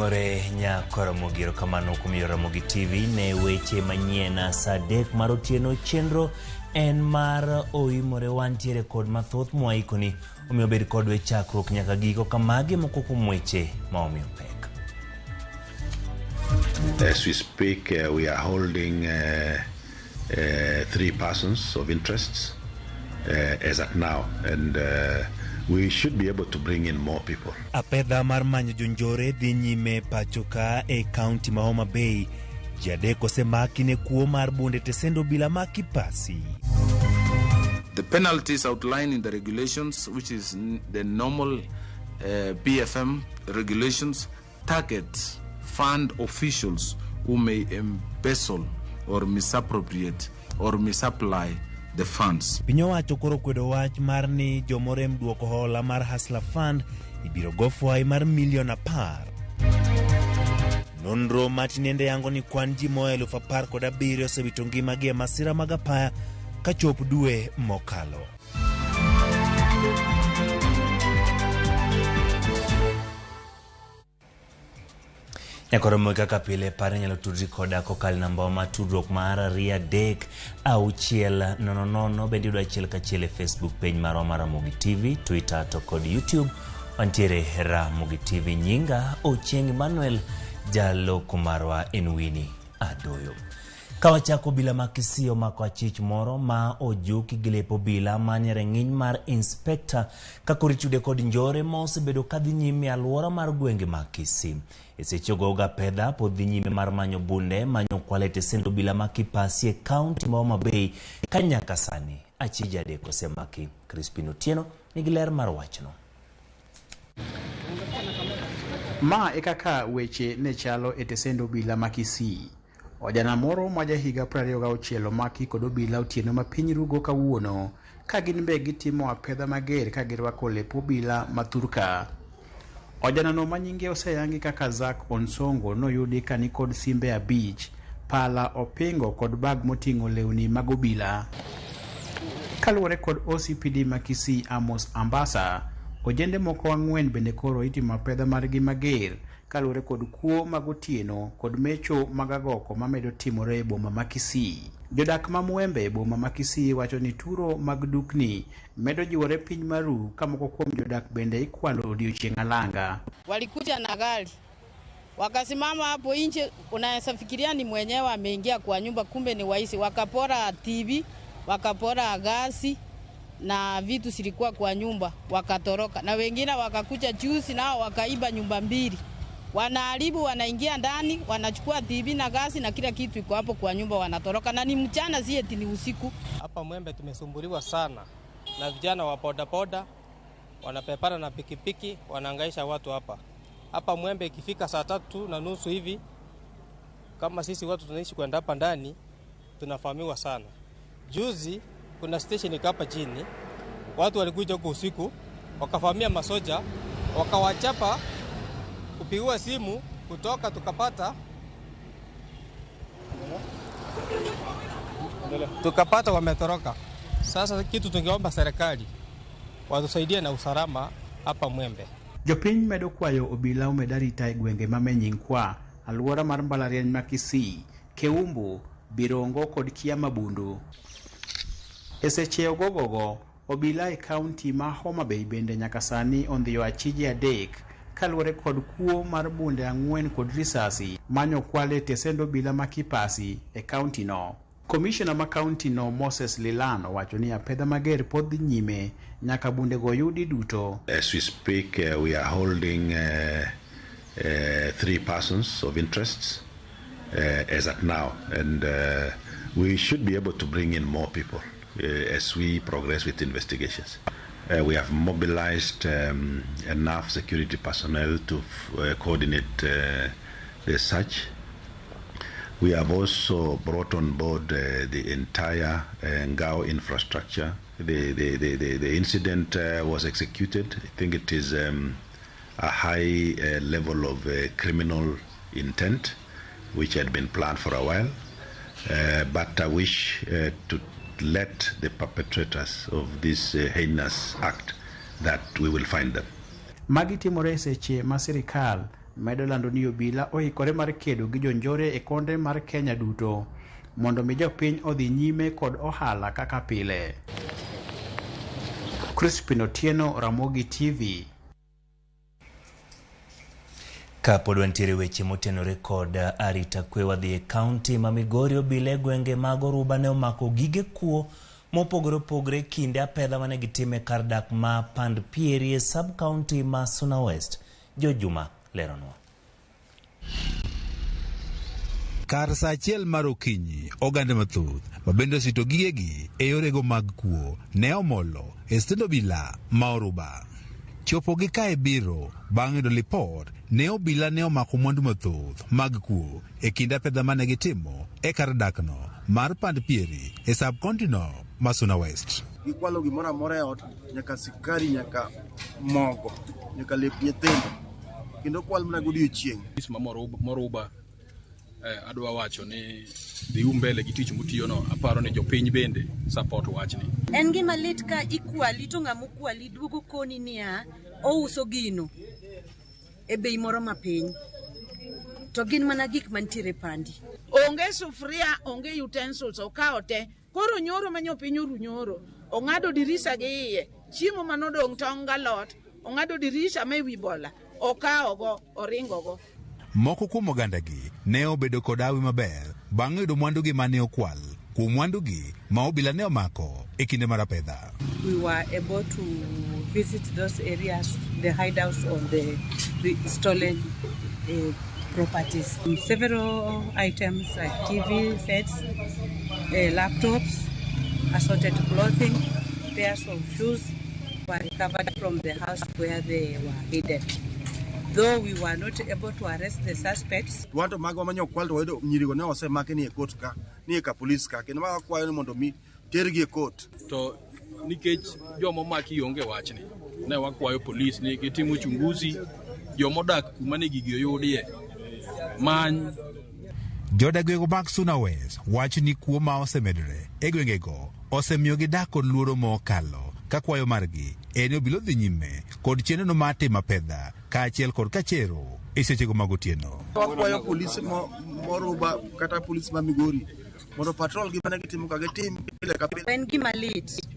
Oimore Nyakoromogi, erokamano kuom yiero Ramogi TV ne weche manyien saa 3 mar otieno. Chenro en mar Oimore, wantiere kod mathoth mwaikoni, omiyo bed kodwa e chakruok nyaka giko. Kamagi moko kuom weche ma omiyo pek. As we speak, we are holding 3 persons of interest as at now, and we should be able to bring in more people. Apedha mar manyo jonjore dhi nyime pacho ka e kaunti ma Homa Bay. Ji 3 osemaki ne kuo mar bunde tesend obila ma Kipasi. The penalties outlined in the regulations, which is the normal PFM regulations, target fund officials who may embezzle or misappropriate or misapply the funds. Piny owacho koro kwedo wach mar ni jomorem duoko hola mar Hustler Fund ibiro go fwai mar milion 10. Nonro matinende yango ni kwan ji moa 17,000 osewito ngimagi e masira mag apaya kachop dwe mokalo. Nyakoromo kaka pile par inyalo tudri koda kokalo namba ma tudruok mar 2 3 6 0 0. Bende yudo achiel kachiel e Facebook page marwa mar Ramogi TV, Twitter to kod YouTube wantiere Ramogi TV. Nyinga Ochieng Emmanuel, jaloko marwa en Winnie Adoyo. Kawachako, obila ma Kisii omako achich moro ma ojuki gi lep obila manie rang'iny mar inspector ka koro itude kod njore ma osebedo kadhi nyime e alwora mar gwenge ma Kisii. E sechego apedha pod dhi nyime mar manyo bunde manyo kwal e tesend obila ma Kipasi e kaunti ma Homa Bay ka nyaka sani achije 3 osemaki. Crispin Otieno nigi ler mar wachno. Ma e kaka weche ne chalo e tesend obila ma Kisii. Ojana moro ma jahiga 26 omaki kod obila otieno ma piny rugo kawuono ka gin be gitimo apedha mager ka girwako lep obila ma thurka. Ojanano ma nyinge oseyangi kaka Zack Onsongo noyudi ka nikod simbe 5, pala, opingo kod bag moting'o lewni mag obila. Kaluwore kod OCPD ma Kisii Amos Ambasa, ojende moko 4 bende koro itimo apedha margi mager kaluwore kod kuo mag otieno kod mecho mag agoko mamedo timore e boma ma Kisii. Jodak ma Mwembe e boma ma Kisii wacho ni turo mag dukni medo jiwore piny maru ka moko kuom jodak bende ikwalo odiochieng' alanga. Walikuja na gari wakasimama hapo nje, unaweza fikiria ni mwenyewe ameingia kwa nyumba, kumbe ni waizi. Wakapora TV, wakapora gasi na vitu zilikuwa kwa nyumba, wakatoroka. Na wengine wakakuja juzi nao wakaiba nyumba 2. Wanaharibu, wanaingia ndani, wanachukua TV na gasi na kila kitu iko hapo kwa nyumba, wanatoroka. Na ni mchana, si eti ni usiku. Hapa Mwembe tumesumbuliwa sana na vijana wa bodaboda, wanapepana na pikipiki, wanahangaisha watu hapa. Hapa Mwembe ikifika saa 3:30 hivi, kama sisi watu tunaishi kwenda hapa ndani, tunafahamiwa sana. Juzi kuna station hapa chini, watu walikuja huko usiku, wakafahamia masoja, wakawachapa, kupigiwa simu kutoka tukapata wametoroka. Sasa kitu tungeomba serikali watusaidie na usalama hapa Mwembe. Jopiny medo kwayo obila omed arita e gwenge ma Menyinkwa, alwora mar mbalariany ma Kisii, Keumbu, Birongo kod Kiamabundu. E seche ogogogo, obila e kaunti ma Homa Bay bende nyaka sani ondhiyo achije 3 kaluwore kod kuo mar bunde 4 kod risasi manyo kwal e tesend obila ma Kipasi e kaunti no. Komishona ma kaunti no Moses Lilan owacho ni apedha mager pod dhi nyime nyaka bundego yudi duto. As we speak, we are holding 3 persons of interest as at now, and we should be able to bring in more people as we progress with investigations. We have mobilized enough security personnel to coordinate the search. We have also brought on board the entire Ngao infrastructure. The incident was executed. I think it is a high level of criminal intent, which had been planned for a while. But I wish to let the perpetrators of this heinous act that we will find them. Magi timore seche ma sirikal medo lando ni obila oikore mar kedo gi jonjore e konde mar Kenya duto mondo mi jopiny odhi nyime kod ohala kaka pile. Crispin Otieno, Ramogi TV. Kapod wantiere weche motenore kod arita kwe, wadhi e kaunti ma Migori. Obila e gwenge mag Oruba ne omako gige kuo mopogore opogore kinde apedha mane gitime kar dak ma Pand Pieri e sub county ma Suna West. Jojuma leronwa. Kar saa achiel mar okinyi, oganda mathoth mabende osito gigegi e yorego mag kuo ne omolo e stend obila ma Oruba. Chopo gi kae biro bang' yudo lipot ne obila ne omako mwandu mathoth mag kuo e kind apedha mane gitimo e kar dakno mar Pand Pieri e sub county no ma Suna West. Gikwalo gimoro amora e ot, nyaka sikari, nyaka mogo, nyaka lep nyithindo, kendo kwal mana godiochieng'. Ma Moruba adwa wacho ni dhiu mbele gi tich mutiyono, aparo ni jopiny bende support wachni. En gima lit ka ikwali to ng'ama okwali duogo koni niya ouso gino e bei moro mapiny to gin mana gik mantiere pandi. Onge sufuria, onge utensils, okawo te. Koro nyoro ma nyopiny oru nyoro, ong'ado dirisa gi iye, chiemo manodong' tong' galot, ong'ado dirisa ma ewi bola, okawogo, oringogo. Moko kuom ogandagi ne obedo kod hawi maber bang' yudo mwandugi mane okwal kuom mwandugi ma obila ne omako e kinde mar apedha. We were able to visit those areas, the hideouts of the stolen properties. Several items like TV sets, laptops, assorted clothing, pairs of shoes were recovered from the house where they were hidden. Though we were not able to arrest the suspects. Wanto magwa manyo kwal to wayudo nyirigo ne osemaki ni e court ka, ni e ka police ka, kendo wakwayo ni mondo mi tergi e court. To nikech joma omaki onge wachni, ne wakwayo polis ni gitim uchunguzi, jomodak kuma ne gigi oyudie, many. Jodak gwengego mag Suna West wacho ni kuo ma osemedore e gwengego osemiyo gidak kod luoro mokalo ka kwayo margi en obila odhi nyime kod chenro mar timo apedha kaachiel kod kachero e sechego mag otieno. Wakwayo polisi Moruba kata polisi ma Migori mondo patrol gi mane gitimo ka gitim pile ka pile. En gima lit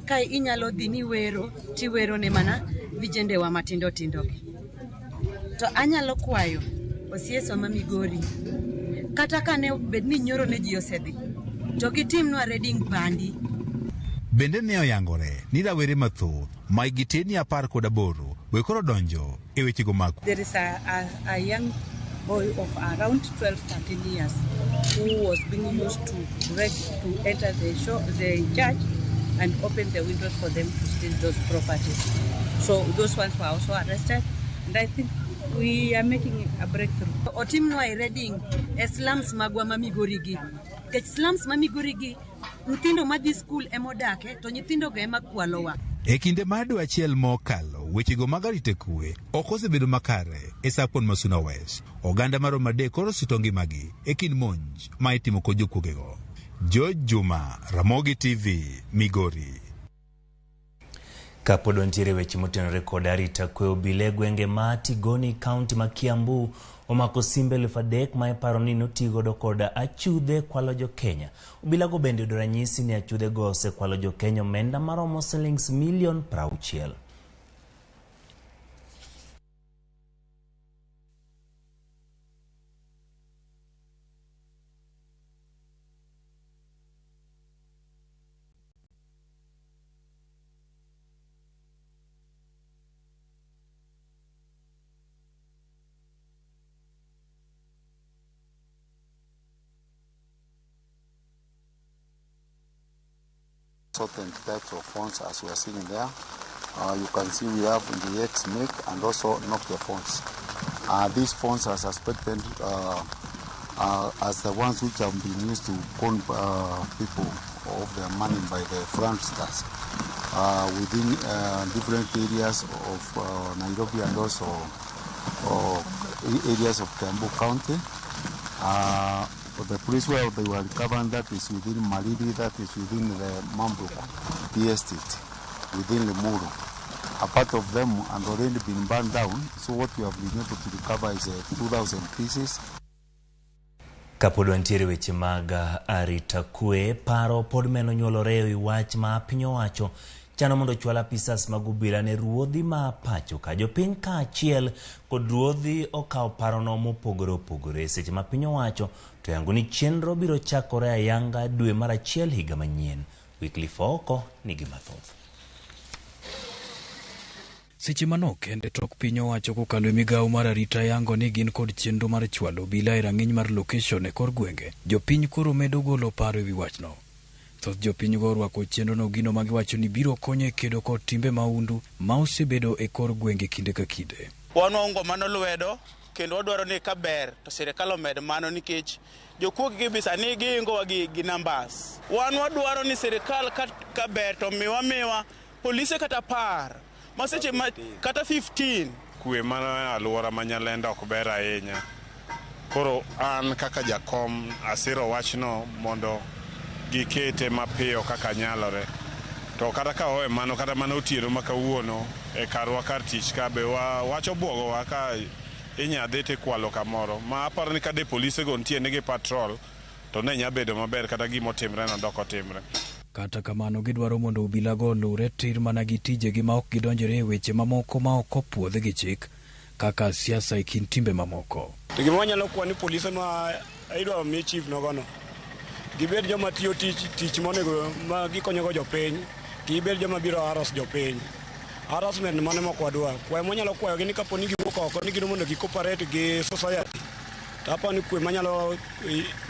ka inyalo dhi ni wero tiwero ne mana vijendewa matindo tindo gi. To anyalo kwayo osieswa ma Migori kata ka ne bed ni nyoro ne ji osedhi to gitimnwa reading pandi. Bende ne oyangore ni rawere mathoth ma hikgi tin ni 18 we koro donjo e wechego mag kuo. There is a young boy of around 12-13 years who was being used to break to enter the church and open the windows for them to steal those properties. So those ones were also arrested, and I think we are making a breakthrough. Otimnwa reading e slums magwa ma Migori gi. Nikech slums ma Migori gi nyithindo madhi skul emodake to nyithindo go ema kwalowa. E kinde mar dwe achiel mokalo, wechego mag arita kwe ok osebedo makare e sapon ma Suna West. Oganda maromo 3 koro osito ngimagi e kind monj ma itimo kod jokuogego. George Juma, Ramogi TV, Migori. Kapod wantiere weche motenore kod arita kwe, obila e gwenge ma Tigoni kaunti ma Kiambu omako simbe 3,000 ma iparo ni notigodo kod achudhe kwalo jo Kenya. Obilago bende yudo ranyisi ni achudhe go osekwalo jo Kenya omenda maromo silings milion 60. Certain types of phones as we are seeing there. You can see we have the X make and also Nokia phones. These phones are suspected as the ones which have been used to con people of their money by the fraudsters within different areas of Nairobi and also areas of Kiambu County. The place where they were recovering, that is within Malindi, that is within the Mambruk tea estate, within Limuru. A part of them had already been burned down, so what we have been able to recover is 2,000 pieces. Kapod wantiere weche mag arita kwe, paro pod meno nyuolore ewi wach ma piny owacho chano mondo ochwal apisas mag obila ne ruodhi ma pacho ka. Jopiny kaachiel kod ruodhi okawo parono mopogore opogore seche ma piny owacho to yango ni chenro biro chakore ayanga dwe mar achiel higa manyien. Wycliffe Ooko nigi mathoth. Seche manok kende tok piny owacho kokalo e migawo mar arita yango ni gin kod chenro mar chwalo obila e rang'iny mar location e kor gwenge, jopiny koro medo golo paro ewi wachno. Thoth jopinygo orwako chenrono gino ma giwacho ni biro konyo e kedo kod timbe mahundu ma osebedo e kor gwenge kinde ka kinde. Wan waungo mano lwedo kendo wadwaro ni ka ber to sirikal omed mano nikech jokuoge gi sani giingowa gi numbers. Wan wadwaro ni sirikal ka ber to miwa polise kata 10 ma seche ma kata 15. Kwe mar alwora ma Nyalenda ok ber ahinya. Koro an kaka jakom asiro wachno mondo gikete mapiyo kaka nyalore. To kata ka owe mano, kata mana otieno ma kawuono e karwa kar tich ka be wach obwogowa ka inyadhi tikwalo kamoro. Ma aparo ni kade polise go nitie nigi patrol to ne nya bedo maber kata gima otimre no dok otimre. Kata kamano gidwaro mondo obilago oluwre tir mana gi tijegi ma ok gidonjore e weche mamoko ma ok opuodh gi chik kaka siasa e kind timbe mamoko. To gima wanyalo kwayo ni polise ma idwaro mi chief nogono gibed joma tiyo tich monego ma gikonyogo jopiny, gibed joma biro haras jopiny. Harassment mano ma ok wadwar. Kwayo mwanyalo kwayogi ni kapo ni giwuok oko ni gin mondo gi cooperate gi society, to aparo ni kwe manyalo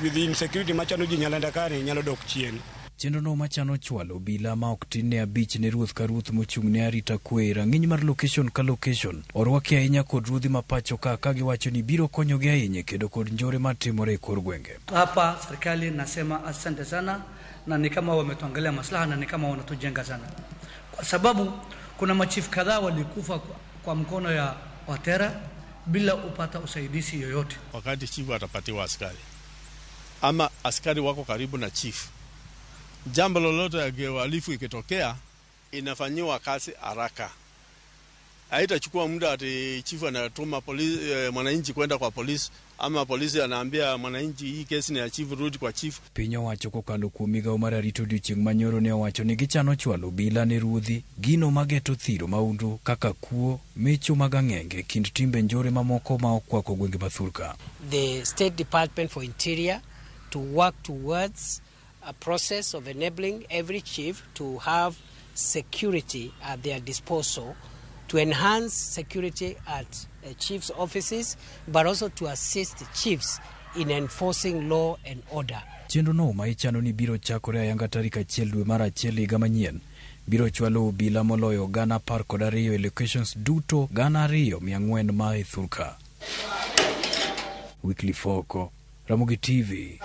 with insecurity machando ji Nyalenda kani nyalo dok chien. Chenrono machano chwalo obila ma ok tin ne 5 ne ruoth ka ruoth mochung' ne arita kwe e rang'iny mar location ka location orwaki ahinya kod ruodhi ma pacho ka kagiwacho ni biro konyogi ahinya e kedo kod njore matimore e kor gwenge. Hapa serikali nasema asante sana, na ni kama wametuangalia maslaha na ni kama wanatujenga sana, kwa sababu kuna machifu kadhaa walikufa kwa mkono ya Watera bila upata usaidizi yoyote. Wakati chifu atapatiwa askari ama askari wako karibu na chifu, jambo lolote ya uhalifu ikitokea inafanyiwa kazi haraka. Haitachukua muda ati chifu anatuma polisi, mwananchi kwenda kwa polisi ama polisi anaambia mwananchi hii kesi ni ya chifu, rudi kwa chifu. Piny owacho kokalo kuom migawo mar arita odiochieng' manyoro ne owacho ni gichano chwalo obila ne ruodhi gino mageto thiro mahundu kaka kuo, mecho mag ang'enge kind timbe njore mamoko ma okwako gwenge ma thurka. The State Department for Interior to work towards a process of enabling every chief to have security at their disposal, to enhance security at chiefs' offices, but also to assist chiefs in enforcing law and order. Chenrono ma ichano ni biro chakore ayanga tarik 1 dwe mar 1 higa manyien biro chwalo obila moloyo 12,000 e locations duto 2,400 ma e thurka. Wycliffe Ooko, Ramogi TV.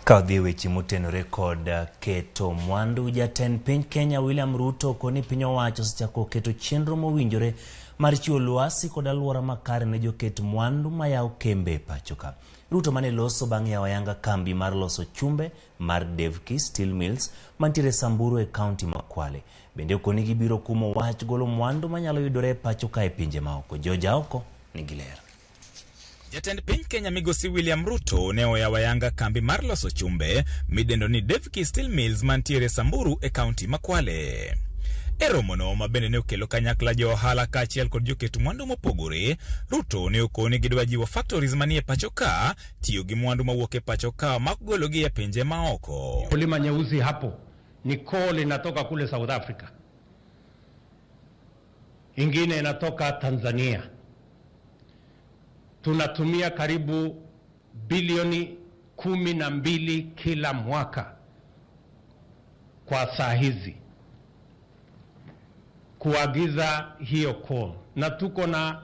Ka odhi e weche motenore kod keto mwandu, jatend piny Kenya William Ruto koni piny owacho osechako keto chenro mowinjore mar chiwo lwasi kod alwora makare ne joket mwandu mayawo kembe e pacho ka. Ruto mane loso bang' yawo ayanga kambi mar loso chumbe mar Devki Steel Mills mantiere Samburu e kaunti ma Kwale. Bende okoni gibiro kumo wach golo mwandu manyalo yudore e pacho ka e pinje maoko. George Aoko nigi ler. Jatend piny Kenya migosi William Ruto ne oyawo ayanga kambi mar loso chumbe midendo ni Devki Steel Mills mantiere Samburu e kaunti ma Kwale. E romono ma bende ne okelo kanyakla jo ohala kaachiel kod joket mwandu mopogore, Ruto ne okoni gidwa jiwo factories manie pacho ka tiyo gi mwandu mawuok e pacho ka mak gologi e pinje maoko. Kulima nyeusi hapo ni coal inatoka kule South Africa, ingine inatoka Tanzania. Tunatumia karibu bilioni 12 kila mwaka kwa saa hizi kuagiza hiyo coal, na tuko na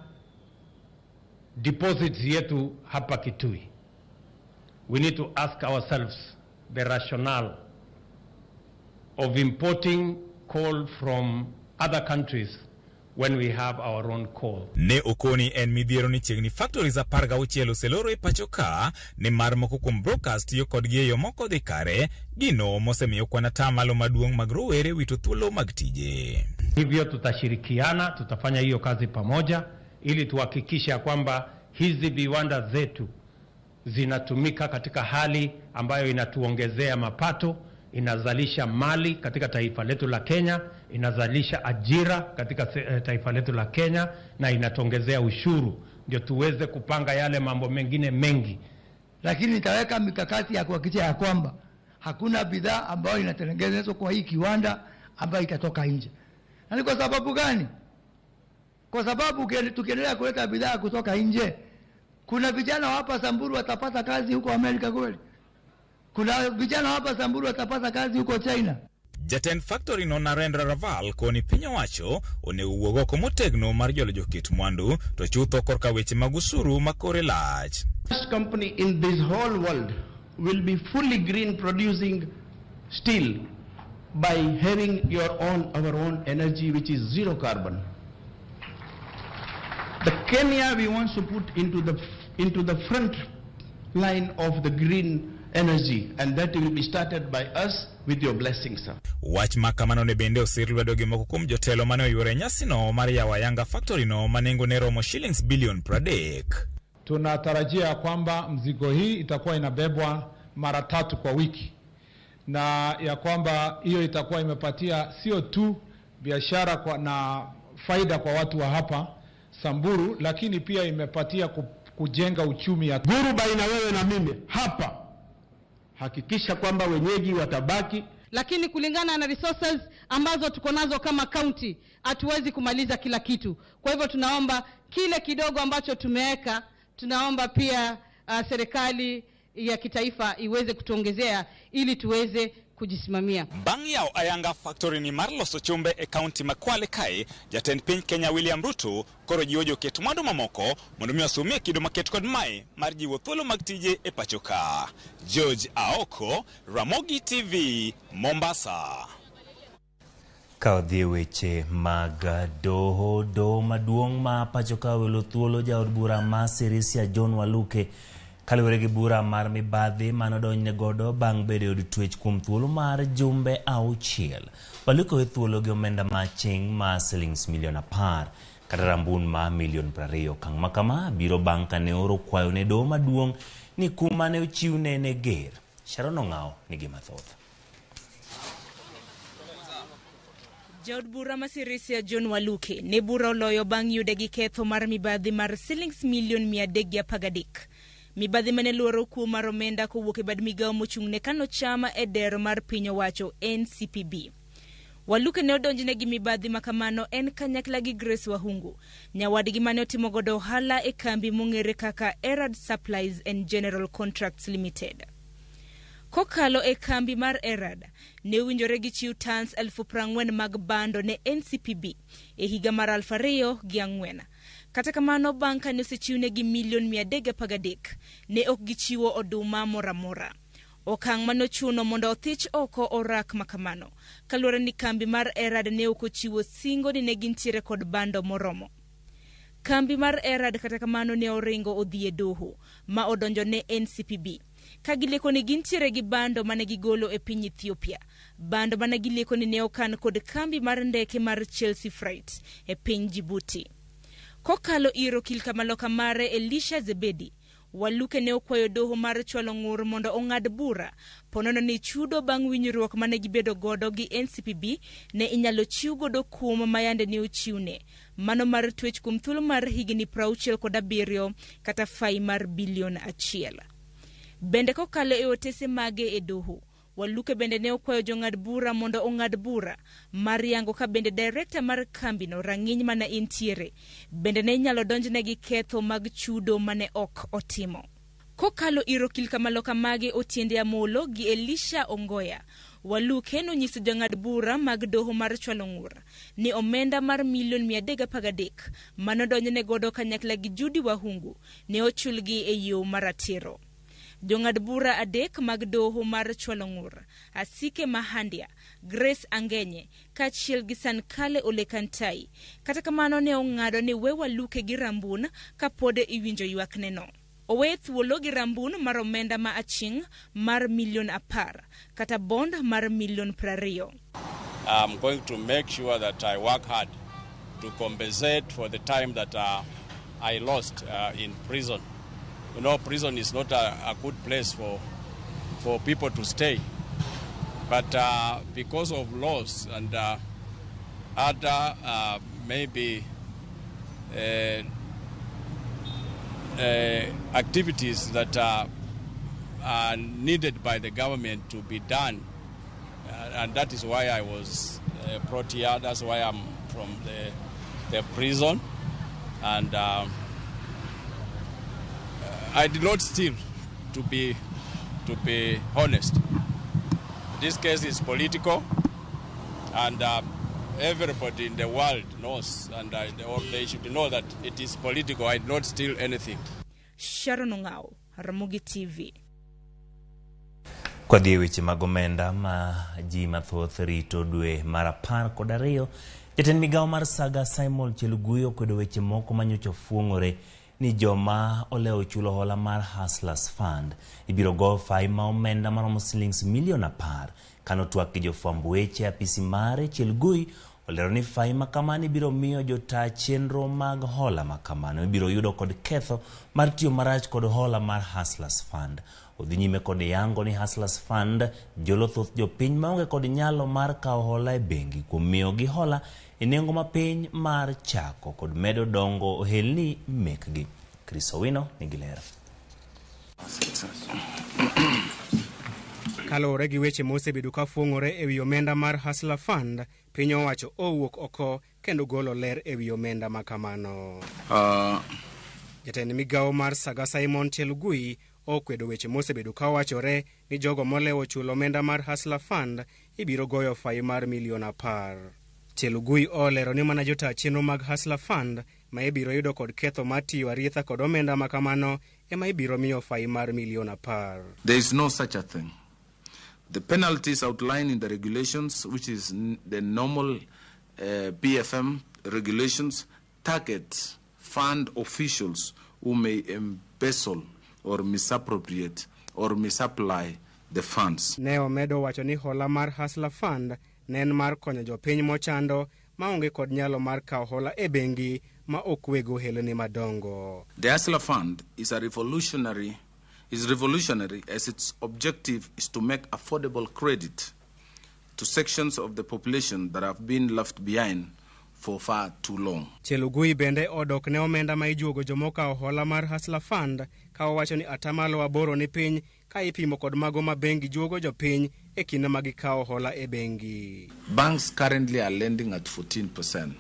deposits yetu hapa Kitui. We need to ask ourselves the rationale of importing coal from other countries when we have our own coal. Ne okoni en midhiero ni chiegni factories 16 oseloro e pacho ka nimar moko kuom brokers tiyo kodgi e yo mok odhi kare, gino mosemiyo kwan atamalo maduong' mag rowere wito thuolo mag tije. Hivyo tutashirikiana, tutafanya hiyo kazi pamoja ili tuhakikishe kwamba hizi viwanda zetu zinatumika katika hali ambayo inatuongezea mapato, inazalisha mali katika taifa letu la Kenya, inazalisha ajira katika taifa letu la Kenya na inatuongezea ushuru, ndio tuweze kupanga yale mambo mengine mengi. Lakini nitaweka mikakati ya kuhakikisha ya kwamba hakuna bidhaa ambayo inatengenezwa kwa hii kiwanda ambayo itatoka nje. Na ni kwa sababu gani? Kwa sababu tukiendelea kuleta bidhaa kutoka nje, kuna vijana hapa Samburu watapata kazi huko Amerika kweli? Kuna vijana hapa Samburu watapata kazi huko China? Jatend factory no Narendra Raval koni piny owacho onego wuog oko motegno mar jolo joket mwandu to chutho korka weche mag osuru ma kore lach. First company in this whole world will be fully green producing steel by having our own energy, which is zero carbon. The Kenya we want to put into the front line of the green energy, and that will be started by us with your blessing, sir. Wach ma kamano ne bende osir lwedo gi moko kuom jotelo mane oyuore nyasino mar yawo ayanga factory no ma nengone romo shillings bilion 30. Tunatarajia kwamba mzigo hii itakuwa inabebwa mara 3 kwa wiki, na ya kwamba hiyo itakuwa imepatia sio tu biashara na faida kwa watu wa hapa Samburu, lakini pia imepatia kujenga uchumi ya Guru baina wewe na mimi hapa. Hakikisha kwamba wenyeji watabaki. Lakini kulingana na resources ambazo tuko nazo kama county, hatuwezi kumaliza kila kitu. Kwa hivyo tunaomba kile kidogo ambacho tumeweka, tunaomba pia serikali ya kitaifa iweze kutuongezea ili tuweze kujisimamia. Bang' yawo ayanga factory ni mar loso chumbe e county ma Kwale kae, jatend piny Kenya William Ruto koro jiwo joket mwandu mamoko mondo mi osumie kido maket kod mae mar jiwo thuolo mag tije e pacho ka. George Aoko, Ramogi TV, Mombasa. Ka odhi e weche mag doho, doho maduong' ma pacho ka welo thuolo jaod bura ma Sirisia John Waluke kaluwore gi bura mar mibadhi manodonjne godo bang' bedo e od twech kuom thuolo mar jumbe 6. Waluke owe thuolo gi omenda ma aching' ma silings milion 10 kata rambun ma milion 20. Okang' ma kama biro bang' kane ooro kwayo ne doho maduong' ni kum mane ochiwne ne ger. Sharon Ong'awo nigi mathoth. Jaod bura ma Sirisia John Waluke ne bura oloyo bang' yude gi ketho mar mibadhi mar silings milion 313. Mibadhi mane luoro kuo mar omenda kowuok e bad migawo mochung' ne kano chama e dero mar piny owacho NCPB. Waluke ne odonjne gi mibadhi makamano en kanyakla gi Grace Wahungu, nyawadgi mane otimo godo ohala e kambi mong'ere kaka Erad Supplies and General Contracts Limited. Kokalo e kambi mar Erad, ne owinjore gi chiw tons 40,000 mag bando ne NCPB e higa mar 2004. Kata kamano bang' kane osechiwnegi milion 313, ne ok gichiwo oduma moro amora. Okang' manochuno mondo othich oko orak makamano, kaluwore ni kambi mar Erad ne ok ochiwo singo ni ne gintiere kod bando moromo. Kambi mar Erad kata kamano ne oringo odhi e doho ma odonjo ne NCPB ka gileko ni gintiere gi bando mane gigolo e piny Ethiopia, bando mane gileko ni ne okan kod kambi mar ndeke mar Chelsea Freight e piny Djibouti. Kokalo ir okil kamaloka mare Elisha Zebedi, Waluke ne okwayo doho mar chwalo ng'ur mondo ong'ad bura ponono ni chudo bang' winjruok mane gibedo godo gi NCPB ne inyalo chiw godo kum ma yande ne ochiwne, mano mar twech kuom thuolo mar higni 67 kata fai mar bilion 1. Bende kokalo e otese mage e doho, Waluke bende ne okwayo jong'ad bura mondo ong'ad bura mar yango ka bende director mar kambino rang'iny mana intiere bende ne inyalo donjne gi ketho mag chudo mane ok otimo. Kokalo ir okil kamaloka mage Otiende Amolo gi Elisha Ongoya, Waluke nonyiso jong'ad bura mag doho mar chwalo ng'ur ni omenda mar milion 313 manodonjne godo kanyakla gi Judy Wahungu ne ochulgi e yo maratiro. Jong'ad bura 3 mag doho mar chwalo ng'ur, Asike Mahandia, Grace Angenye kaachiel gi Sankale Olekantai, kata kamano ne ong'ado ni we Waluke gi rambun kapod iwinjo ywakneno. Owe thuolo gi rambun mar omenda ma aching' mar milion 10 kata bond mar milion 20. I'm going to make sure that I work hard to compensate for the time that I lost in prison. You know, prison is not a good place for people to stay. But because of laws and other maybe activities that are needed by the government to be done, and that is why I was brought here. That's why I'm from the prison. And I did not steal, to be honest. This case is political, and everybody in the world knows, and they should know that it is political. I did not steal anything. Sharon Ongao, Ramogi TV. Kwadhi e weche mag omenda ma ji mathoth rito dwe mar 12, jatend migawo mar Saga Simon Chelugui okwedo weche moko manyocha ofuong'ore ni joma olewo chulo hola mar Hustlers Fund ibiro go fai ma omenda maromo silings milion 10. Kanotwak gi jofwamb weche, apisi mare Chelugui olero ni fai makamano ibiro miyo jota chenro mag hola makamano ibiro yudo kod ketho mar tiyo marach kod hola mar Hustlers Fund. Odhi nyime kod yango ni Hustlers Fund jolo thoth jopiny maonge kod nyalo mar kawo hola e bengi kuom miyogi hola e nengo mapiny mar chako kod medo dongo ohelni mekgi. Chris Owino nigi ler. Kaluwore gi weche mosebedo ka fuong'ore ewi omenda mar Hustler Fund, piny owacho owuok oko kendo golo ler ewi omenda makamano. Jatend migawo mar Saga Simon Chelugui okwedo weche mosebedo ka wachore ni jogo molewo chulo omenda mar Hustler Fund ibiro goyo fai mar milion 10. Chelugui olero ni mana jota chenro mag Hustler Fund ma ibiro yudo kod ketho mar tiyo arietha kod omenda makamano ema ibiro miyo fai mar milion 10. There is no such a thing. The penalties outlined in the regulations, which is the normal PFM regulations, target fund officials who may embezzle or misappropriate or misapply the funds. Ne omedo wacho ni hola mar Hustler Fund ne en mar konyo jopiny mochando maonge kod nyalo mar kawo hola e bengi ma ok weg ohelni madongo. The Hustler Fund is revolutionary as its objective is to make affordable credit to sections of the population that have been left behind for far too long. Chelugui bende odok ne omenda ma ijuogo jomokawo hola mar Hustler Fund ka owacho ni 8% ni piny ka ipimo kod mago ma bengi juogo jopiny e kinde ma gikawo hola e bengi. Banks currently are lending at 14%,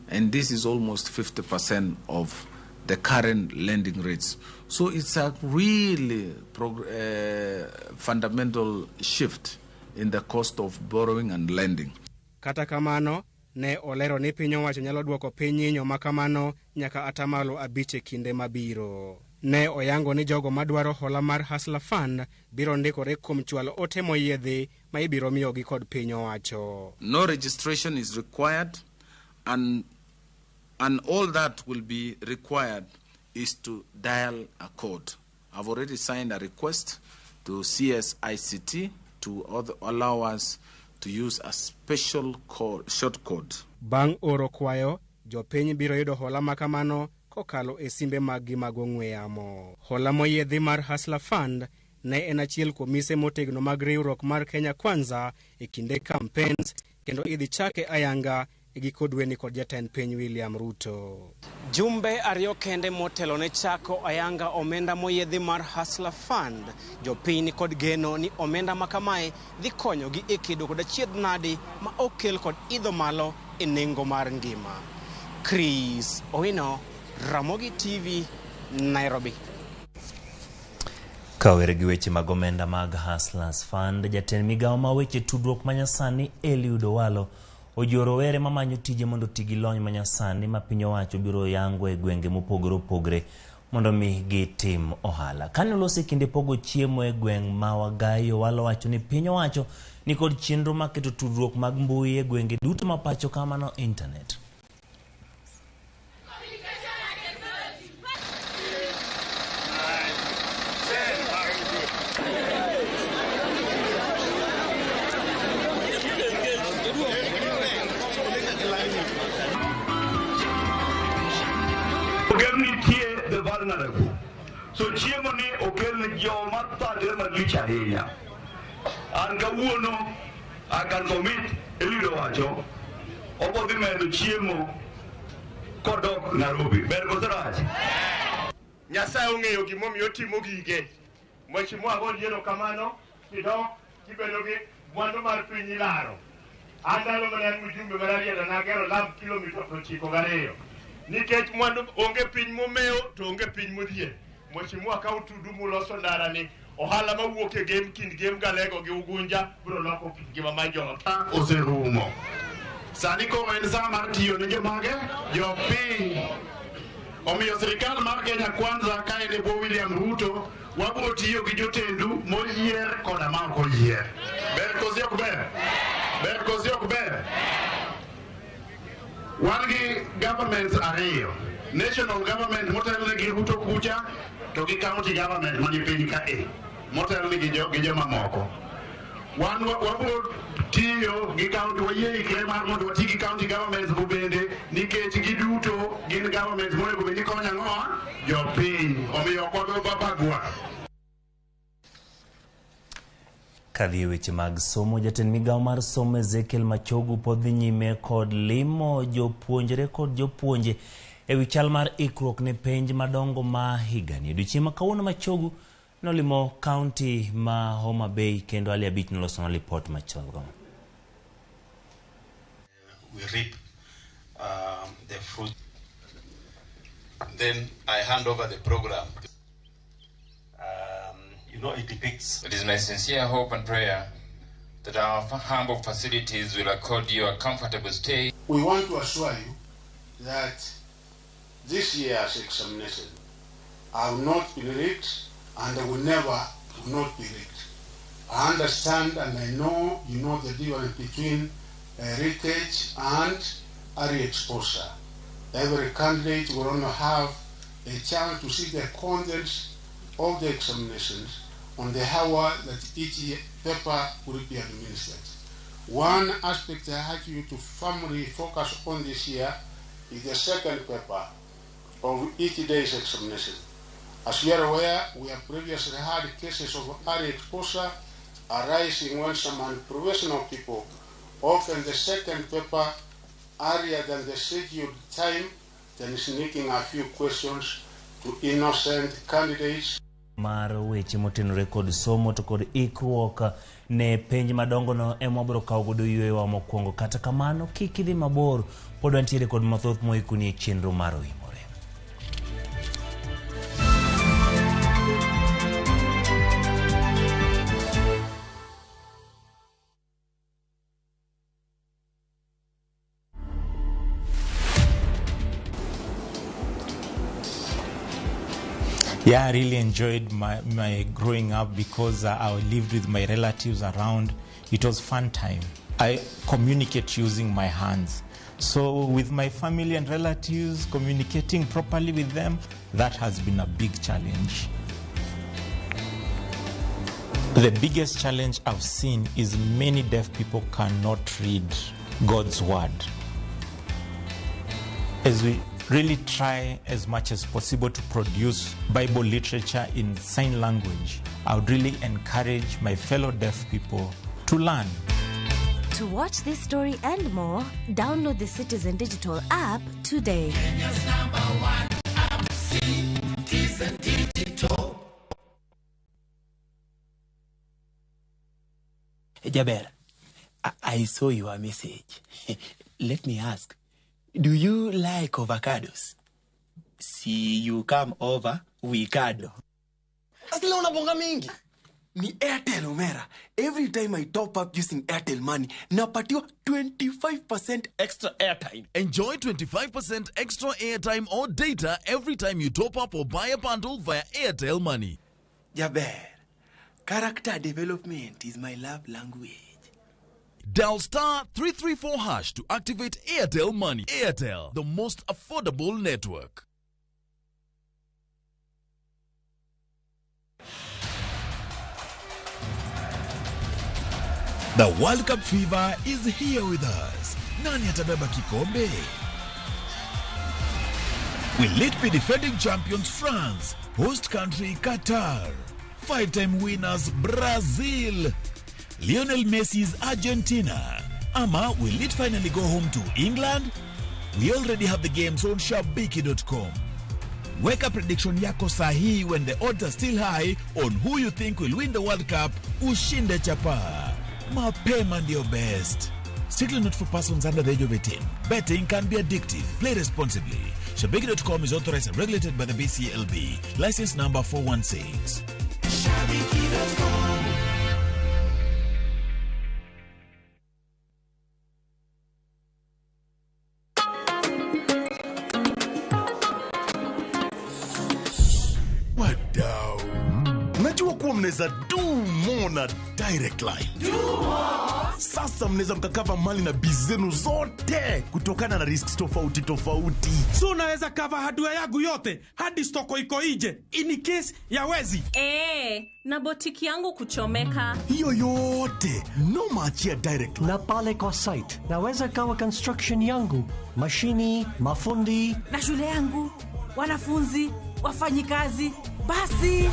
and this is almost 50% of the current lending rates. So it's a really fundamental shift in the cost of borrowing and lending. Kata kamano, ne olero ni piny owacho nyalo duoko piny nyinyo makamano nyaka 5% e kinde mabiro. Ne oyango ni jogo madwaro hola mar Hustler Fund biro ndikore kuom chwalo ote moyiedhi ma ibiro miyogi kod piny owacho. No registration is required, and all that will be required is to dial a code. I've already signed a request to CSICT to allow us to use a special code, short code. Bang' oro kwayo, jopiny biro yudo hola makamano kokalo e simbe maggi mag ong'we yamo. Hola moyiedhi mar Hustler Fund ne en achiel kuom mise motegno mag riwruok mar Kenya Kwanza e kinde campaigns, kendo idhi chake ayanga e giko dweni kod jatend piny William Ruto. Jumbe ariyo kende motelo ne chako ayanga omenda moyiedhi mar Hustler Fund, jopiny kod geno ni omenda makamae dhi konyogi e kedo kod achiedh nadi ma okel kod idho malo e nengo mar ngima. Chris Owino, Ramogi TV, Nairobi. Kawere gi weche mag omenda mag Hustlers Fund, jatend migawo ma weche tudruok manyasani Eliud Owalo ojiwo rowere mamanyo tije mondo oti gi lony manyasani ma piny owacho biro yango e gwenge mopogore opogore mondo mi gitim ohala. Kane oloso e kinde pogo chiemo e gweng' ma Wagai, Owalo wacho ni piny owacho nikod chenro mar keto tudruok mag mbui e gwenge duto ma pacho kamano internet. ng'ado ku. So chiemo ni okel ni joma thagre malich ahinya. An kawuono I can commit Eliud owacho obo dhi medo chiemo kodok Nairobi. Ber koso rach? Nyasaye ong'eyo gimomiyo otimo gige. Mheshimiwa agoni erokamano kidok kibedo gi mwandu mar piny ilaro. An ndalo mane an mjumbe mar Rarieda nagero lam kilomita 92. Nikech mwandu onge piny momewo to onge piny modhier. Mheshimiwa ka utudu muloso ndara ni ohala mawuok e Gem kind Gem Galego gi Ugunja biro loko kit ngima mar joot. Oserumo. Sani koro en sa mar tiyo ne jomage? Jopiny. Omiyo sirikal mar Kenya Kwanza ka en e bwo William Ruto wabiro tiyo gi jotendu moyier koda ma ok oyier. Ber koso ok ber? Ber koso ok ber? Wan gi governments ariyo. National government motelne gi Ruto kucha to gi county government manie piny kae motelne gi jo, gi joma moko. Wan wabiro tiyo gi county, wayie ikre mar mondo wati gi county governments go bende nikech giduto gin governments monego bed ni konyo ang'owa? Jopiny. Omiyo ok wabi bagua. Kadhi e weche mag somo, jatend migawo mar somo Ezekiel Machogu pod dhi nyime kod limo jopuonjre kod jopuonje ewi chal mar ikruok ne penj madongo ma higani. Odiochieng' ma kawuono Machogu nolimo kaunti ma Homa Bay kendo Ali Abich nolosonwa lipot machal kama. We reap the fruit. Then I hand over the program. It depicts. It is my sincere hope and prayer that our humble facilities will accord you a comfortable stay. We want to assure you that this year's examination have not been rigged and they will never will not be rigged. I understand and I know you know the difference between leakage and early exposure. Every candidate will only have a chance to see the contents of the examinations on the hour that each paper will be administered. One aspect I urge you to firmly focus on this year is the second paper of each day's examination. As we are aware, we have previously had cases of early exposure arising when some unprofessional people open the second paper earlier than the scheduled time, then sneaking a few questions to innocent candidates. Mar weche motenore kod somo to kod ikruok ne penj madongo no ema wabiro kawo godo yweyowa mokwongo. Kata kamano, kik idhi mabor, pod wantiere kod mathoth moikoni e chenro mar Oimore. Yeah, I really enjoyed my growing up because I lived with my relatives around. It was fun time. I communicate using my hands. So with my family and relatives, communicating properly with them, that has been a big challenge. The biggest challenge I've seen is many deaf people cannot read God's word. As we really try as much as possible to produce Bible literature in sign language, I would really encourage my fellow deaf people to learn. To watch this story and more, download the Citizen Digital app today. Kenya's number one app, Citizen Digital. Jaber, I saw your message. Let me ask, do you like avocados? See you come over, we cuddle. Asila unabonga mingi. Ni Airtel Omera. Every time I top up using Airtel Money, napatiwa 25% extra airtime. Enjoy 25% extra airtime or data every time you top up or buy a bundle via Airtel Money. Jaber, character development is my love language. Dial star 334 hash to activate Airtel Money. Airtel, the most affordable network. The World Cup fever is here with us. Nani atabeba kikombe? Will it be defending champions France, host country Qatar, five-time winners Brazil, Lionel Messi's Argentina, ama will it finally go home to England? We already have the games on shabiki.com. Weka prediction yako sahihi when the odds are still high on who you think will win the World Cup. Ushinde chapa. Mapema ndio best. Strictly not for persons under the age of 18. Betting can be addictive. Play responsibly. Shabiki.com is authorized and regulated by the BCLB. License number 416. Shabiki.com. Wadau, najua kuwa mnaweza do more na Direct Line. Sasa mnaweza mkacover mali na biz zenu zote kutokana na risks tofauti tofauti. So unaweza cover hardware yangu yote hadi stoko iko ije in case ya wezi. Na botiki yangu kuchomeka. Hiyo yote no maachia Direct Line. Na pale kwa site naweza kawa construction yangu, mashini, mafundi na shule yangu, wanafunzi, wafanyikazi, basi.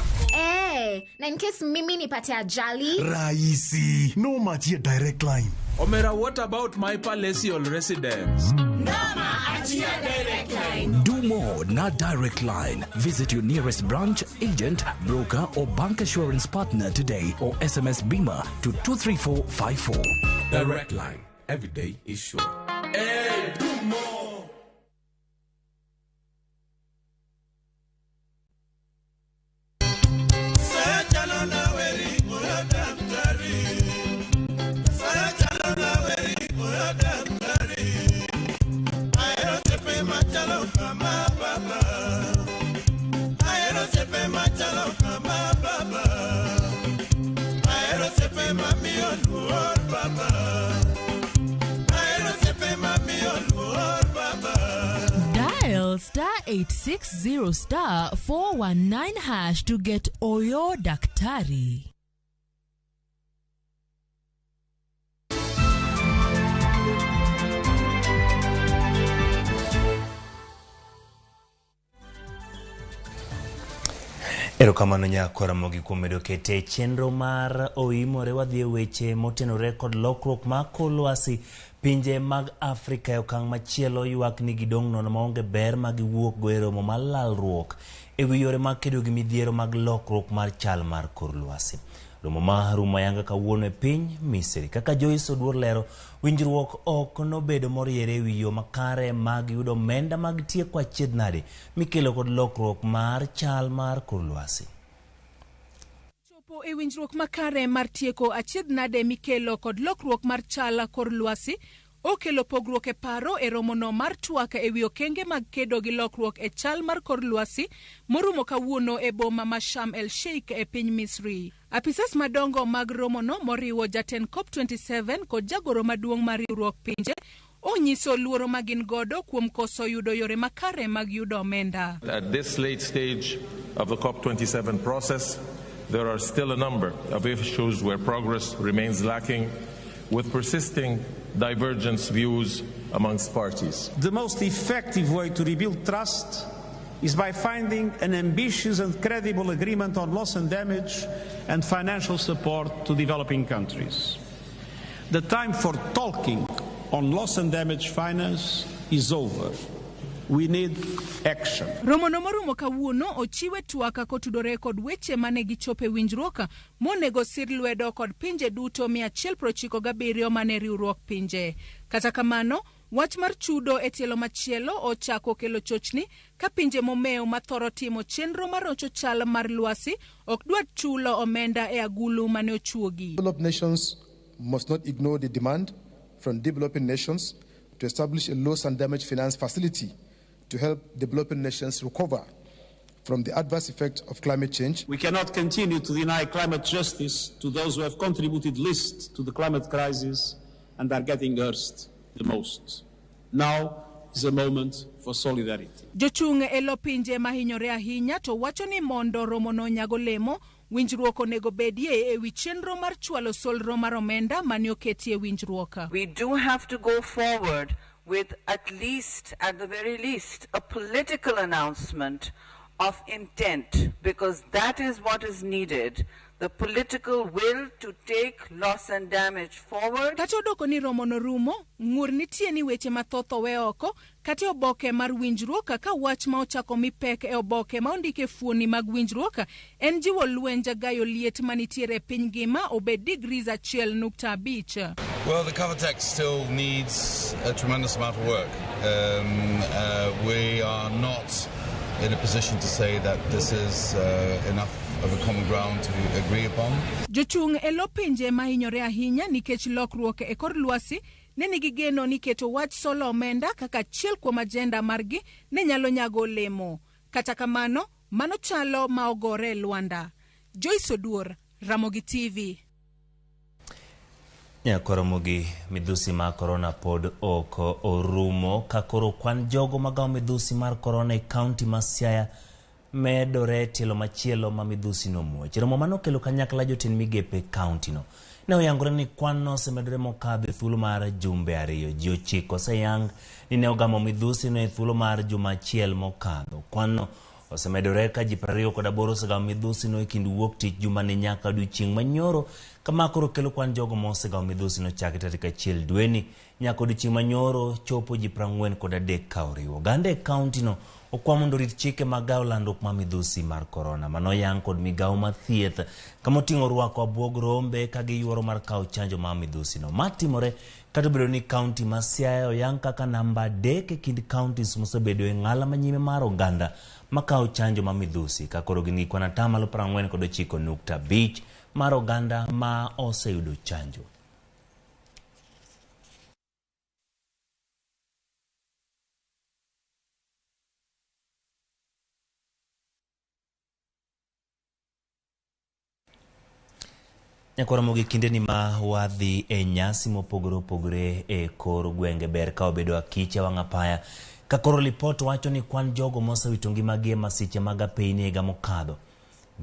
Na in case mimi nipate ajali. Rahisi, no maachia Direct Line. Omera, what about my palatial residence? Noma achia Direct Line. Do more na Direct Line. Visit your nearest branch, agent, broker, or bank assurance partner today or SMS BIMA to 23454. Direct Line. Every day is sure. Hey, do more. Dial star 860 star 419 hash to get Oyo Daktari. Erokamano nyako Ramogi kuom medo kete e chenro mar oimore. Wadhi e weche motenore kod lokruok mar kor lwasi. Pinje mag Afrika e okang' machielo ywak ni gidong' nono maonge ber ma giwuok go e romo mar lalruok e wi yore mag kedo gi midhiero mag lokruok mar chal mar kor lwasi. Romo ma rumo ayanga kawuono e piny Misri. Kaka Joyce Oduor lero, winjruok ok nobedo moriere e wi yo makare mag yudo omenda mag tieko achiedh nade mikelo kod lokruok mar chal mar kor lwasi. Chopo e winjruok makare mar tieko achiedh nade mikelo kod lokruok mar chal kor lwasi okelo pogruok e paro e romono mar twak e wi okenge mag kedo gi lokruok e chal mar kor lwasi morumo kawuono e boma ma Sharm el Sheikh e piny Misri. Apisas madongo mag romono moriwo jatend COP27 kod jagoro maduong' mar riwruok pinje onyiso luoro ma gin godo kuom koso yudo yore makare mag yudo omenda. At this late stage of the COP27 process, there are still a number of issues where progress remains lacking, with persisting divergent views amongst parties. The most effective way to rebuild trust is by finding an ambitious and credible agreement on loss and damage and financial support to developing countries. The time for talking on loss and damage finance is over. We need action. Romono morumo kawuono ochiwe twak kotudore kod weche mane gichope winjruok monego sir lwedo kod pinje duto 197 mane riwruok pinje. Kata kamano, wach mar chudo e tielo machielo ochako kelo chochni ka pinje momew mathoro timo chenro mar rocho chal mar lwasi ok dwar chulo omenda e agulu mane ochuogi. Developed nations must not ignore the demand from developing nations to establish a loss and damage finance facility to help developing nations recover from the adverse effect of climate change. We cannot continue to deny climate justice to those who have contributed least to the climate crisis and are getting hurt the most. Now is a moment for solidarity. Jochung' e lo pinje mahinyore ahinya to wacho ni mondo romono nyag olemo, winjruok onego bedie e wi chenro mar chwalo solro mar omenda mane oketie winjruok. We do have to go forward with at least, at the very least, a political announcement of intent, because that is what is needed, the political will to take loss and damage forward. Kata odoko ni romo no rumo, ng'ur nitie ni weche mathoth owe oko kata e oboke mar winjruok ka wach ma ochako mi pek e oboke ma ondike fuoni mag winjruok en jiwo lwenj gayo liet manitiere e piny ngima obed degrees 1.5. Well, the cover text still needs a tremendous amount of work. We are not in a position to say that this is enough of a common ground to agree upon. Jochung' e lo pinje ma hinyore ahinya nikech lokruok e kor lwasi ne nigi geno ni keto wach solo omenda kaka achiel kuom ajenda margi ne nyalo nyago olemo. Kata kamano, mano chalo ma ogore e lwanda. Joyce Oduor, Ramogi TV. Nyakoromogi midhusi mar korona pod ok orumo ka koro kwan jogo magawo midhusi mar korona e kaunti ma Siaya medore tielo machielo ma midhusi no muoch. Romo mano okelo kanyakla jotend migepe e kaunti no. Ne oyangore ni kwan no osemedore mokadho e thuolo mar jumbe 2. Ji 9 oseyang ni ne ogamo midhusi no e thuolo mar juma achiel mokadho. Kwan no osemedore ka ji 28 osegamo midhusi no e kind wuok tich juma ni nyaka odiochieng' manyoro, kama koro kelo kwan jogo mosegamo midhusi no chakre tarik 1 dweni nyaka odiochieng' manyoro chopo ji 43 ka oriwo. Oganda e kaunti no okwa mondo orit chike mag gayo landruok mar midhusi mar korona. Mano oyang kod migawo mar thieth kama oting'o rwako abuog rombe ka giyuoro mar kawo chanjo mar midhusi no. Ma timore kata obedo ni kaunti ma Siaya oyang kaka namba 3 e kind counties mosebedo e ng'ala manyime mar oganda makawo chanjo mar midhusi ka koro gin gi kwan 49.5% mar oganda ma oseyudo chanjo. Nyakoromogi kindeni ma wadhi e nyasi mopogore opogore e kor gwenge ber ka obedo akicha wang' apaya ka koro lipot wacho ni kwan jogo mosewito ngimagi e masiche mag apeyni higa mokadho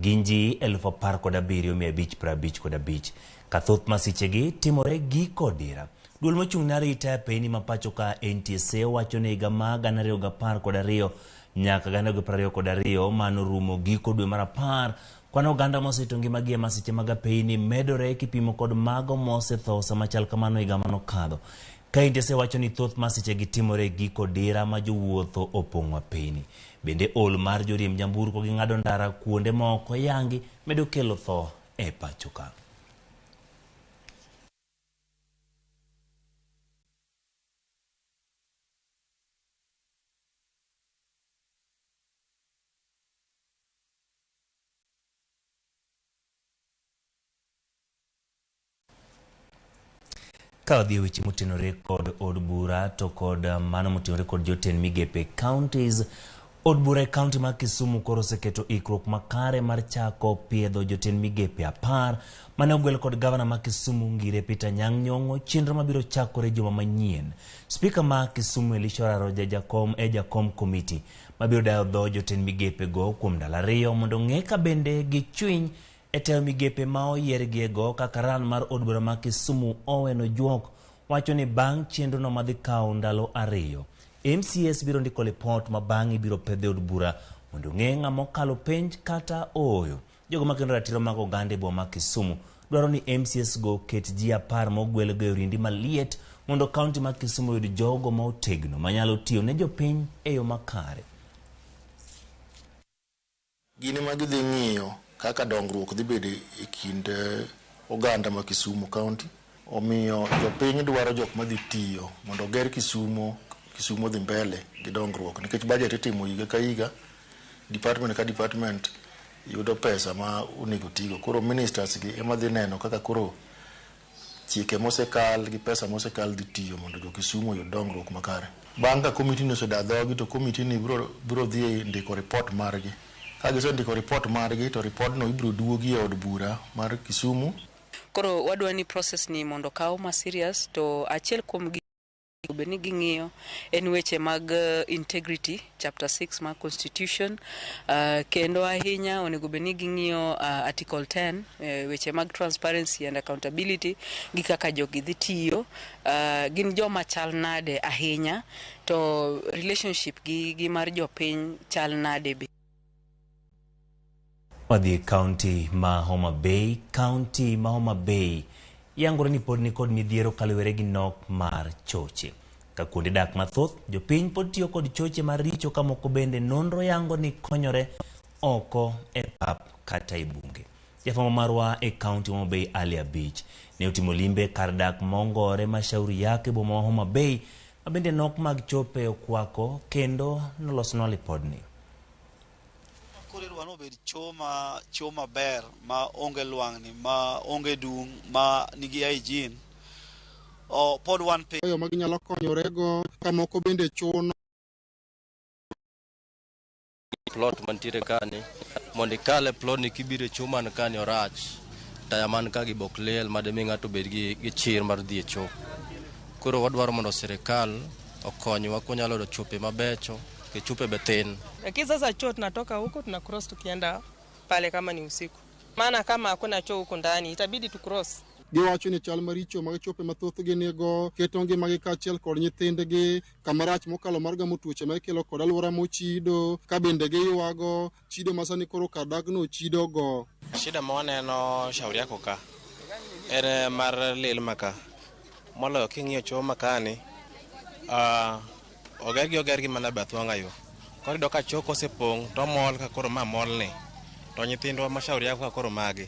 gin ji 17,555 ka thoth masichegi timore giko dira. Duol mochung' ne arita e apeyni ma pacho ka NTSA wacho ni higa mar 2012 nyaka 2022 manorumo giko dwe mar 10 kwan oganda mosewito ngimagi e masiche mag apeyni medore kipimo kod mago mosetho sama chal kamano higa manokadho. Ka NTSA wacho ni thoth masichegi timore e giko dira ma jowuotho opong'o apeyni. Bende ol mar joriemb nyamburko gi ng'ado ndara kuonde moko yangi medo kelo tho e pacho ka. Ka wadhi e weche motenore kod od bura to kod mano motenore kod jotend migepe counties, od bura e kaunti mar Kisumu koro oseketo ikruok makare mar chako piedho jotend migepe 10 mane ogwel kod gavana ma Kisumu Ngire Peter Anyang' Nyong'o, chenro mabiro chakore juma manyien. Spika ma Kisumu Elisha Oraro jakom e jakom komiti mabiro dayo dho jotend migepe go kuom ndalo 2 mondo ong'e ka bende gichwiny e tayo migepe ma oyiergiego kaka ran mar od bura ma Kisumu Owen Ojuok wacho ni bang' chenrono madhi kawo ndalo 2 MCS biro ndiko lipot ma bang'e ibiro pedhe od bura mondo ong'e ng'ama okalo penj kata ooyo. Jogo makendo ratiro mag oganda e boma ma Kisumu dwaro ni MCS go ket ji 10 mogwelgo e orindi maliet mondo kaunti ma Kisumu oyud jogo ma otegno manyalo tiyo ne jopiny e yo makare. Gin ema gidhi ng'iyo kaka dongruok dhi bedo e kind oganda ma Kisumu County. Omiyo jopiny dwaro jok madhi tiyo mondo oger Kisumu, Kisumu dhi mbele gi dongruok nikech budget itimo higa ka higa, department ka department yudo pesa ma onego tigo. Koro ministers gi ema dhi neno kaka koro chike mosekal gi pesa mosekal dhi tiyo mondo jo Kisumu oyud dongruok makare. Bang' ka komiti ni oseda dhogi to komiti ni biro dhi ndiko report margi. Ka gisendiko report margi to report no ibiro duogi e od bura mar Kisumu. Koro wadwa ni process ni mondo kaw ma serious to achiel kuom Bed ni ging'iyo en weche mag integrity, chapter 6 mar constitution, kendo ahinya onego bed ni ging'iyo article 10, weche mag transparency and accountability gi kaka jogi dhi tiyo, gin joma chal nade ahinya, to relationship gi mar jopiny chal nade be. Wadhi e kaunti ma Homa Bay. Kaunti ma Homa Bay yangore ni pod nikod midhiero kaluwore gi nok mar choche. Ka kuonde dak mathoth, jopiny pod tiyo kod choche maricho ka moko bende nonro yango ni konyore oko e pap kata e bunge. Jafwambo marwa e kaunti ma Homa Bay Ali Abich ne otimo limbe kar dak mongore ma Shauri Yako e boma ma Homa Bay, ma bende nok mag chope okwako, kendo nolosonwa lipodni. Koro idwa ni obed cho ma cho maber ma onge lwang'ni, ma onge dung', ma nigi hygiene. O pod wan piny. Yo ma ginyalo konyorego ka moko bende chuno. Plot mantiere kani, mondo ikal e plot ni kibiro e cho man kani orach, taya man ka gi bok liel madimi ng'ato obed gi chir mar dhi e cho. Koro wadwaro mondo sirikal okonywa kwanyalo yudo chope mabecho, nikech chope be thin. Lakini sasa choo tunatoka huko tuna cross tukienda pale kama ni usiku. Maana kama hakuna choo huko ndani itabidi tu cross. Giwacho ni chal maricho mag chope mathoth ginigo keto ngimagi kaachiel kod nyithindgi kamarach mokalo mar gamo tuoche ma ikelo kod alwora mochido, ka bende giywago chido ma sani koro kar dagno chidogo. Shida ma waneno Shauri Yako ka en mar lil maka. Moloyo king'iyo choo makani, ogergi mana bath wang'a yo. Koro iyudo ka choo kosepong' to mol ka koro ma molni. To nyithindwa ma Shauri Yako ka koro magi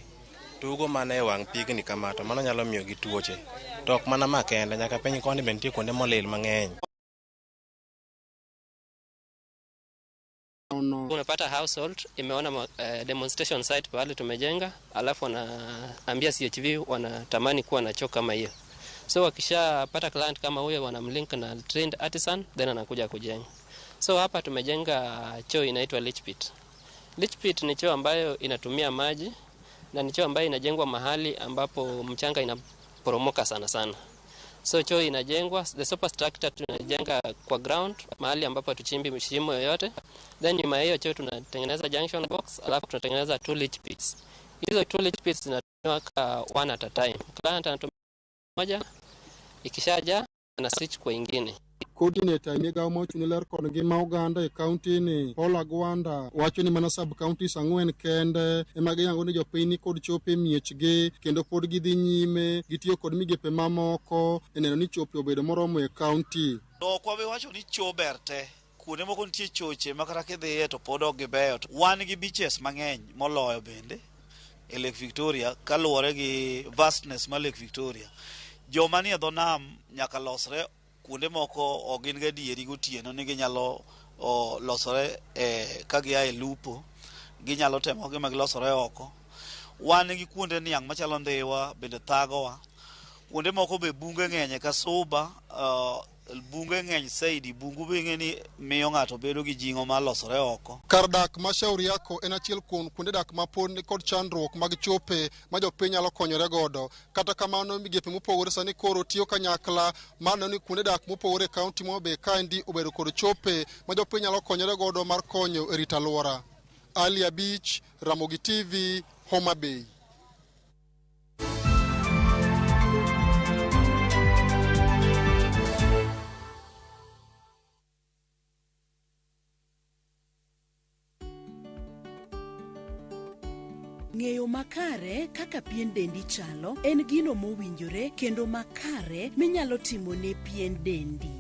tugo mana e wang' pigni kama, to mano nyalo miyo gi tuoche. To ok mana ma kende, nyaka piny koni be nitie kuonde molil mang'eny. Unapata household imeona demonstration site pale tumejenga, alafu wanaambia CHV wanatamani kuwa na choo kama hiyo. So wakishapata client kama huyo wanamlink na trained artisan, then anakuja kujenga. So hapa tumejenga choo inaitwa leach pit. Leach pit ni choo ambayo inatumia maji na ni choo ambayo inajengwa mahali ambapo mchanga inaporomoka sana sana. So choo inajengwa, the superstructure tunajenga kwa ground, mahali ambapo hatuchimbi shimo yoyote. Then nyuma ya hiyo choo tunatengeneza junction box, alafu tunatengeneza 2 leach pits. Hizo 2 leach pits zinatumiwa one at a time. Client anatumia moja, ikishaja ana switch kwa ingine. Coordinator e migawo ma ochung' ne ler kod ngima oganda e kaunti ni Paul Agwanda wacho ni mana sub counties 4 kende ema giyango ni jopiny ni kod chope e miechgi, kendo pod gidhi nyime gitiyo kod migepe mamoko e neno ni chope obedo moromo e kaunti. To ok wabi wacho ni choo ber te. Kuonde moko nitie choche ma kata kidhiye to pod ok gibeyo. Wan gi beaches mang'eny moloyo bende e Lake Victoria kaluwore gi vastness mar Lake Victoria. Joma nie dho nam nyaka losre, kuonde moko ok gin gadieri gotieno ni ginyalo losore ka gia e lupo, ginyalo temo gima gilosore oko. Wan gi kuonde niang' machalo Ndhiwa bende thagowa. Kuonde moko be bunge ng'eny ka Suba, bunge ng'eny saidi, bungu be ing'e ni miyo ng'ato bedo gi jing'o mar losore oko. Kar dak ma Shauri Yako en achiel kuom kuonde dak ma pod nikod chandruok mag chope ma jopiny nyalo konyore godo. Kata kamano, migepe mopogore sani koro tiyo kanyakla mar neno ni kuonde dak mopogore e kaunti ma Homa Bay kaendi obedo kod chope ma jopiny nyalo konyore godo mar konyo e rito alwora. Ali Abich, Ramogi TV, Homa Bay. Ng'eyo makare kaka pien dendi chalo en gino mowinjore kendo makare minyalo timo ne pien dendi.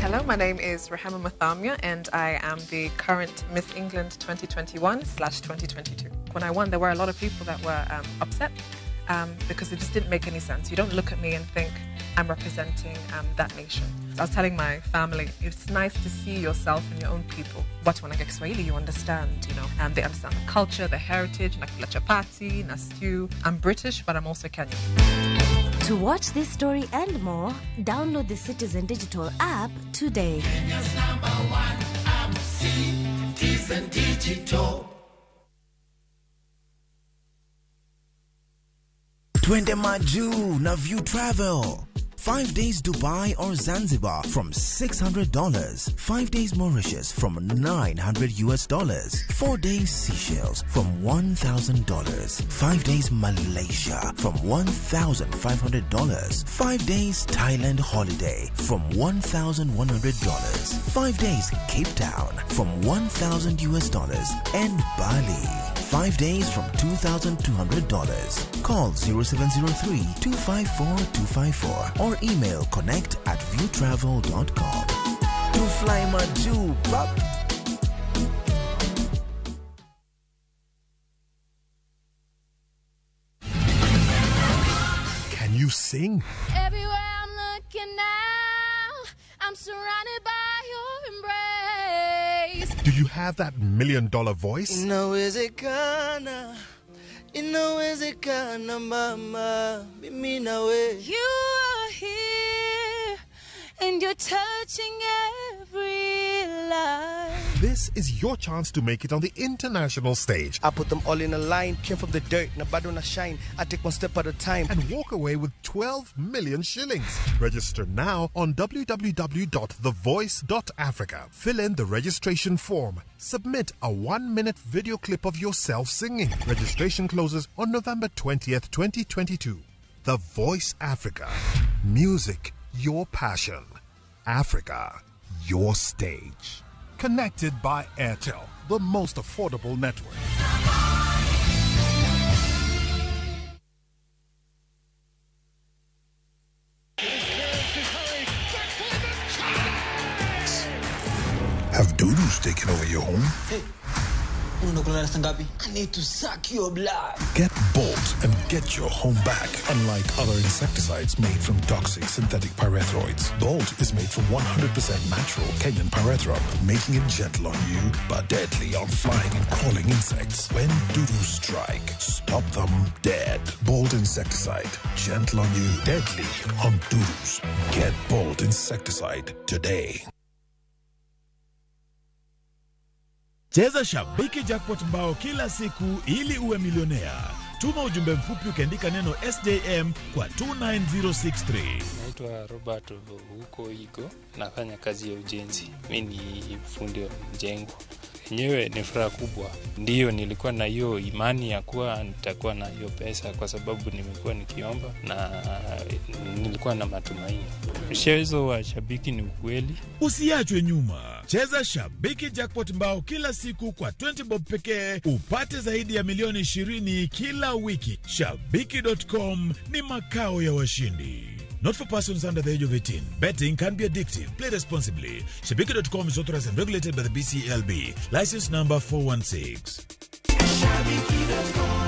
Hello, my name is Rehema Muthamia and I am the current Miss England 2021/2022. When I won, there were a lot of people that were upset because it just didn't make any sense. You don't look at me and think I'm representing that nation. I was telling my family, it's nice to see yourself and your own people. But when I get Kiswahili, you understand, you know, and they understand the culture, the heritage, nakula chapati, na stew. I'm British, but I'm also Kenyan. To watch this story and more, download the Citizen Digital app today. Kenya's #1 app, Citizen Digital. Twende Maju na View Travel. 5 days Dubai or Zanzibar from $600. 5 days Mauritius from $900. 4 days Seychelles from $1,000. 5 days Malaysia from $1,500. 5 days Thailand holiday from $1,100. 5 days Cape Town from $1,000 and Bali. 5 days from $2,200. Call 0703 254 254 or email connect@viewtravel.com. To fly Maju, bap. Can you sing? Everywhere I'm looking now, I'm surrounded by your embrace. Do you have that $1 million voice? Inawezekana, inawezekana mama, mimi nawe. You are here and you're touching every life. This is your chance to make it on the international stage. I put them all in a line, came from the dirt, na bado na shine. I take one step at a time. And walk away with 12 million shillings. Register now on www.thevoice.africa. Fill in the registration form. Submit a 1-minute video clip of yourself singing. Registration closes on November 20th, 2022. The Voice Africa. Music, your passion. Africa, your stage. Connected by Airtel, the most affordable network. Have doo-doos taken over your home? Hey. I need to suck your blood. Get Bolt and get your home back. Unlike other insecticides made from toxic synthetic pyrethroids, Bolt is made from 100% natural Kenyan pyrethrum, making it gentle on you but deadly on flying and crawling insects. When doo-doo strike, stop them dead. Bolt insecticide, gentle on you, deadly on doo-doos. Get Bolt insecticide today. Cheza Shabiki Jackpot Mbao kila siku ili uwe milionea. Tuma ujumbe mfupi ukiandika neno SJM kwa 29063. Naitwa Robert Huko Igo, nafanya kazi ya ujenzi. Mimi ni fundi wa mjengo. Yenyewe ni furaha kubwa. Ndiyo nilikuwa na hiyo imani ya kuwa nitakuwa na hiyo pesa kwa sababu nimekuwa nikiomba na nilikuwa na matumaini. Mchezo wa Shabiki ni ukweli. Usiachwe nyuma. Cheza Shabiki Jackpot Mbao kila siku kwa 20 bob pekee upate zaidi ya milioni 20 kila wiki. Shabiki.com ni makao ya washindi. Not for persons under the age of 18. Betting can be addictive. Play responsibly. Shabiki.com is authorized and regulated by the BCLB. License number 416. Shabiki.com.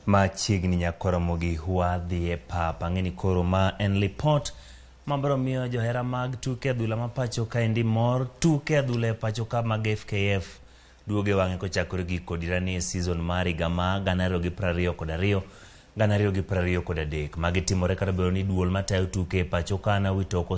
Machiegni nyakoromogi wadhi e pap. Ang'e ni koro ma en lipot mabiro miyo johera mag tuke adhula ma pacho kaendi mor. Tuke adhula e pacho ka mag FKF duoge wang'e kochakore gi kodirani e season mar higa ma 2022 2023. Magi timore kata obedo ni duol matayo tuke e pacho ka na wito oko